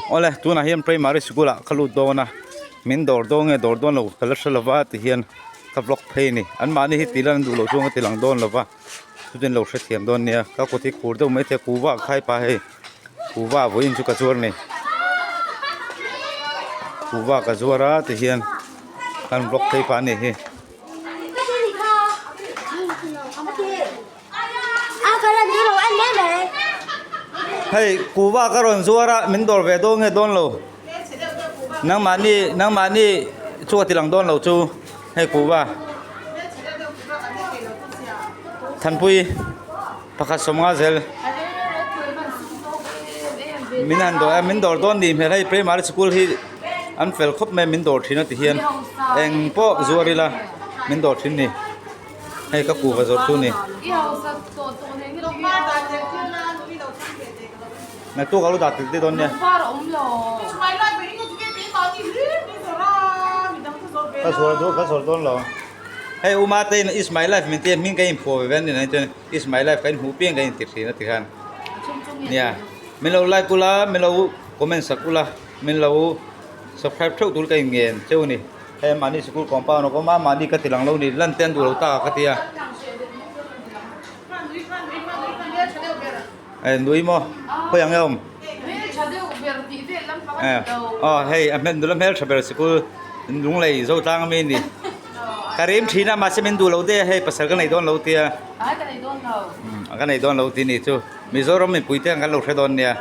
Awle tunah hian primary sikul ah ka lut dawn a min dawr dawn nge dawr dawn lo ka la hre lova tihian ka vlog phei a ni anmahni hi tih lan an duh loh chuan ka ti lang dawn lova chutin lo hrethiam dawn nia ka kut hi khur deuh maithei a kuva a khai pah hei kuva vawiin chu ka zuar a ni kuva ka zuar a tihian kan vlog phei pah a ni hi. Hei kuva ka rawn zuar a min dawr ve dawn nge dawn lo nangmahni nangmahni chu a ti lang dawn lo chu hei kuva Thanpui pakhat sawmnga zel min han dawr a min dawr dawn nih hmel hei primary school hi an fel khawp mai min dawr thin a ti hian eng pawh zuar ila min dawr thin a ni. Hei ka kuhva zawrh chu ni. Naktuk a lo dah tel te dawn nia. Ka zuar duh ka zuar dawn lo. Hei uma te in is my life min tia hming ka inphuah ve ve ani nai chuan is my life ka inhmuh piang ka inti thin a ti khan. Nia min lo like ula min lo comment sak ula min lo subscribe theuh tur ka inngen cheu a ni. Hei mahni sikul compound a awm a mahni ka ti lang lo ni lan te an duh lo tak a ka ti a eh nui maw khawi ang e awm eh aw hei a hmel nula hmeltha ber sikul lunglei zo tlang ami ni ka rim thin a mahse min duh lo daih a hei pasal ka nei dawn lo tia ka nei dawn lo tih ni chu Mizoram mipui te kan lo hre dawn nia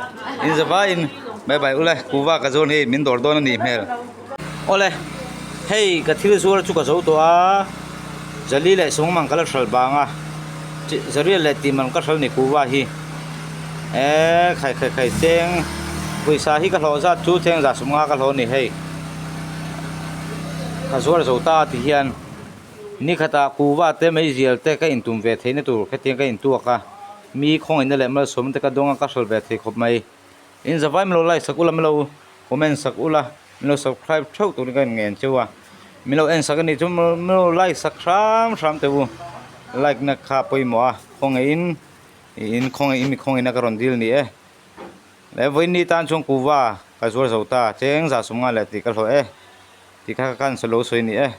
inzavaiin bye bye ule kuva ka zawn hi min dawr dawn a nih hmel. Awle, hei ka thil zuar chu ka zo tawh a, Zali leh Sungman ka la hral bang a, Zariel leh Timan ka hral ni kuva hi e khai khai khai cheng pawisa hi ka hlawh zat chu cheng za sumnga ka hlawh a ni hei ka zuar zo ta ti hian ni khatah kuva te meizial te ka intum ve theihna tur khetiang ka intuak a, mi khawngaihna leh malsawmna te ka dawng a ka hral ve thei khawp mai. In zavai milo like sak ula milo comment sak ula milo subscribe theuh turin ka ngen cheu a milo en sak anih chu milo like sak hram hram teh u like na kha pawimawh a khawngaih in in khawngaih in mi khawngaih na ka rawn dil ni e leh vawiin ni tan chuan kuva ka zuar zo ta cheng za sum nga leh tih ka hlawh e tih kha ka khan lo sawi ni e.